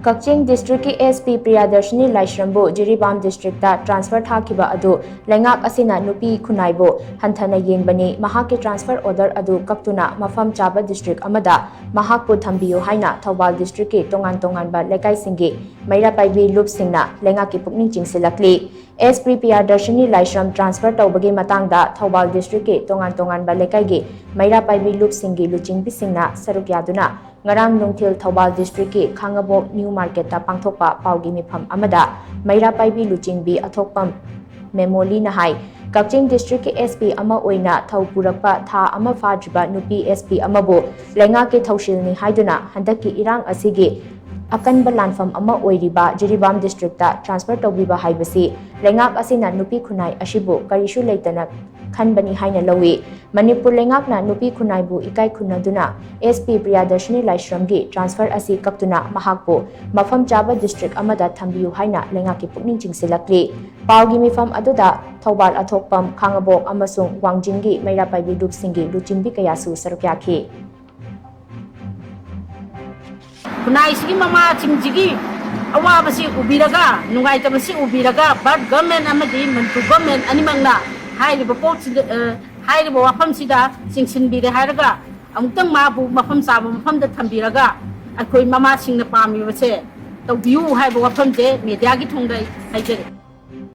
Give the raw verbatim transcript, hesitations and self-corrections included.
ꯀꯛꯆꯤꯡ ꯗꯤꯁꯇ꯭ꯔꯤꯛꯀꯤ S P Priyadarshini ꯂꯥꯏꯁ꯭ꯔꯝꯕꯨ ꯖꯤꯔꯤꯕꯥꯝ ꯗꯤꯁꯇ꯭ꯔꯤꯛꯇ ꯇ꯭ꯔꯥꯟꯁꯐꯔ ꯊꯥꯈꯤꯕ ꯑꯗꯨ ꯂꯩꯉꯥꯛ ꯑꯁꯤꯅ ꯅꯨꯄꯤ ꯈꯨꯟꯅꯥꯏꯕꯨ ꯍꯟꯊꯅ ꯌꯦꯡꯕꯅꯤ, ꯃꯍꯥꯛꯀꯤ ꯇ꯭ꯔꯥꯟꯁꯐꯔ ꯑꯣꯔꯗꯔ ꯑꯗꯨ ꯀꯛꯇꯨꯅ ꯃꯐꯝ ꯆꯥꯕ ꯗꯤꯁꯇ꯭ꯔꯤꯛ ꯑꯃꯗ ꯃꯍꯥꯛꯄꯨ ꯊꯝꯕꯤꯌꯨ ꯍꯥꯏꯅ ꯊꯧꯕꯥꯜ ꯗꯤꯁꯇ꯭ꯔꯤꯛꯀꯤ ꯇꯣꯉꯥꯟ ꯇꯣꯉꯥꯟꯕ ꯂꯩꯀꯥꯏꯁꯤꯡꯒꯤ ꯃꯩꯔꯥ ꯄꯥꯏꯕꯤ ꯂꯨꯞꯁꯤꯡꯅ ꯂꯩꯉꯥꯛꯀꯤ ꯄꯨꯛꯅꯤꯡ ꯆꯤꯡꯁꯤꯜꯂꯛꯂꯤ꯫ ꯑꯦꯁ ꯄꯤ ꯄ꯭ꯔꯤꯌꯥꯗꯔꯁꯤꯅꯤ ꯂꯥꯏꯁ꯭ꯔꯝ ꯇ꯭ꯔꯥꯟꯁꯐꯔ ꯇꯧꯕꯒꯤ ꯃꯇꯥꯡꯗ ꯊꯧꯕꯥꯜ ꯗꯤꯁꯇ꯭ꯔꯤꯛꯀꯤ ꯇꯣꯉꯥꯟ ꯇꯣꯉꯥꯟꯕ ꯂꯩꯀꯥꯏꯒꯤ ꯃꯩꯔꯥ ꯄꯥꯏꯕꯤ ꯂꯨꯞꯁꯤꯡꯒꯤ ꯂꯨꯆꯤꯡꯕꯤꯁꯤꯡꯅ ꯁꯔꯨꯛ ꯌꯥꯗꯨꯅ ꯉꯔꯥꯡ ꯅꯨꯡꯊꯤꯜ ꯊꯧꯕꯥꯜ ꯗꯤꯁꯇ꯭ꯔꯤꯛꯀꯤ ꯈꯥꯡꯉꯕꯣꯛ ꯅ꯭ꯌꯨ ꯃꯥꯔꯀꯦꯠꯇ ꯄꯥꯡꯊꯣꯛꯄ ꯄꯥꯎꯒꯤ ꯃꯤꯐꯝ ꯑꯃꯗ ꯃꯩꯔꯥ ꯄꯥꯏꯕꯤ ꯂꯨꯆꯤꯡꯕꯤ ꯑꯊꯣꯛꯄꯝ ꯃꯦꯃꯣꯂꯤꯅ ꯍꯥꯏ, ꯀꯛꯆꯤꯡ ꯗꯤꯁꯇ꯭ꯔꯤꯛꯀꯤ ꯑꯦꯁ ꯄꯤ ꯑꯃ ꯑꯣꯏꯅ ꯊꯧ ꯄꯨꯔꯛꯄ ꯊꯥ ꯑꯃ ꯐꯥꯗ꯭ꯔꯤꯕ ꯅꯨꯄꯤ ꯑꯦꯁ ꯄꯤ ꯑꯃꯕꯨ ꯂꯩꯉꯥꯛꯀꯤ ꯊꯧꯁꯤꯜꯅꯤ ꯍꯥꯏꯗꯨꯅ ꯍꯟꯗꯛꯀꯤ ꯏꯔꯥꯡ ꯑꯁꯤꯒꯤ ꯑꯀꯟꯕ ꯂꯥꯟꯐꯝ ꯑꯃ ꯑꯣꯏꯔꯤꯕ ꯖꯤꯔꯤꯕꯥꯝ ꯗꯤꯁꯇ꯭ꯔꯤꯛꯇ ꯇ꯭ꯔꯥꯟꯁꯐꯔ ꯇꯧꯕꯤꯕ ꯍꯥꯏꯕꯁꯤ ꯂꯩꯉꯥꯛ ꯑꯁꯤꯅ ꯅꯨꯄꯤ ꯈꯨꯟꯅꯥꯏ ꯑꯁꯤꯕꯨ ꯀꯔꯤꯁꯨ ꯂꯩꯇꯅ ꯈꯟꯕꯅꯤ ꯍꯥꯏꯅ ꯂꯧꯏ꯫ ꯃꯅꯤꯄꯨꯔ ꯂꯩꯉꯥꯛꯅ ꯅꯨꯄꯤ ꯈꯨꯟꯅꯥꯏꯕꯨ ꯏꯀꯥꯏ ꯈꯨꯝꯅꯗꯨꯅ ꯑꯦꯁ ꯄꯤ ꯄ꯭ꯔꯤꯌꯥꯗꯔꯁꯤꯅꯤ ꯂꯥꯏꯁ꯭ꯔꯝꯒꯤ ꯇ꯭ꯔꯥꯟꯁꯐꯔ ꯑꯁꯤ ꯀꯛꯇꯨꯅ ꯃꯍꯥꯛꯄꯨ ꯃꯐꯝ ꯆꯥꯕ ꯗꯤꯁꯇ꯭ꯔꯤꯛ ꯑꯃꯗ ꯊꯝꯕꯤꯌꯨ ꯍꯥꯏꯅ ꯂꯩꯉꯥꯛꯀꯤ ꯄꯨꯛꯅꯤꯡ ꯆꯤꯡꯁꯤꯜꯂꯛꯂꯤ꯫ ꯄꯥꯎꯒꯤ ꯃꯤꯐꯝ ꯑꯗꯨꯗ ꯊꯧꯕꯥꯜ ꯑꯊꯣꯛꯄꯝ, ꯈꯥꯡꯉꯕꯣꯛ ꯑꯃꯁꯨꯡ ꯋꯥꯡꯖꯤꯡꯒꯤ ꯃꯩꯔꯥ ꯄꯥꯏꯕꯤ ꯂꯨꯞꯁꯤꯡꯒꯤ ꯂꯨꯆꯤꯡꯕꯤ ꯀꯌꯥꯁꯨ ꯁꯔꯨꯛ ꯌꯥꯈꯤ꯫ ꯈꯨꯟꯅꯥꯏꯁꯤꯒꯤ ꯃꯃꯥꯁꯤꯡꯁꯤꯒꯤ ꯑꯋꯥꯕꯁꯤ ꯎꯕꯤꯔꯒ, ꯅꯨꯡꯉꯥꯏꯇꯕꯁꯤ ꯎꯕꯤꯔꯒ, ꯚꯥꯔꯠ ꯒꯚꯔꯟꯃꯦꯟ ꯑꯃꯗꯤ ꯃꯅꯤꯄꯨꯔ ꯒꯚꯔꯟꯃꯦꯟ ꯑꯅꯤꯃꯛꯅ ꯍꯥꯏꯔꯤꯕ ꯄꯣꯠꯁꯤꯗ, ꯑ, ꯍꯥꯏꯔꯤꯕ ꯋꯥꯐꯝꯁꯤꯗ ꯆꯤꯡꯁꯤꯟꯕꯤꯔꯦ ꯍꯥꯏꯔꯒ, ꯑꯃꯨꯛꯇꯪ ꯃꯥꯕꯨ ꯃꯐꯝ ꯆꯥꯕ ꯃꯐꯝꯗ ꯊꯝꯕꯤꯔꯒ, ꯑꯩꯈꯣꯏ ꯃꯃꯥꯁꯤꯡꯅ ꯄꯥꯝꯃꯤꯕꯁꯦ ꯇꯧꯕꯤꯌꯨ ꯍꯥꯏꯕ ꯋꯥꯐꯝꯁꯦ ꯃꯦꯗꯤꯌꯥꯒꯤ ꯊꯣꯡꯗ ꯑꯩ ꯍꯥꯏꯖꯔꯤ꯫